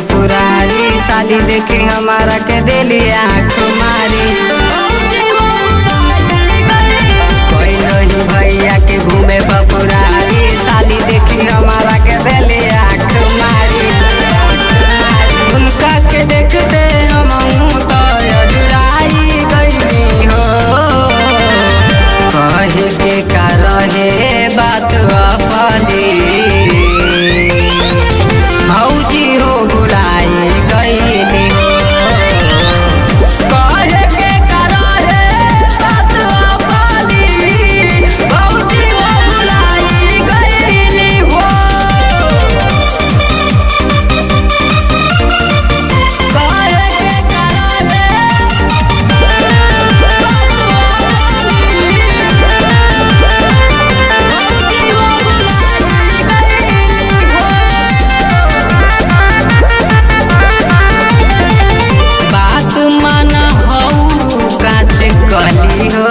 फुरारी, साली देखे हमारा के दिली आँख मारी। गइल रही भैया के घूमे फुरारी, साली देखी हमारा के दिली आँख मारी। उनका के देखते हम तो अजुराई गइली हो। कहे के का रहे बात अपनी, भौजी हो बुलाई गइली हो। कहे के का रहे बात अपनी, भौजी हो बुलाई गइली हो। कहे के का रहे बात अपनी, भौजी हो बुलाई गइली हो। बात माना हौ काच कली हो,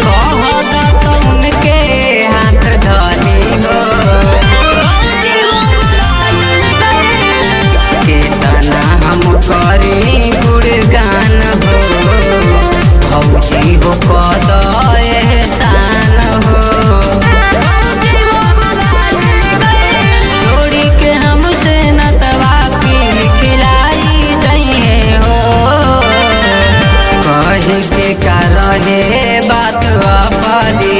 कह त उनके हाथ धली हो। केतना हम करी गुणगान हो, भौजी हो कद एहसान हो। जोड़ी के हमसे नतवा की खिलाई जइहे हो। कहे के का रहे बात अपनी,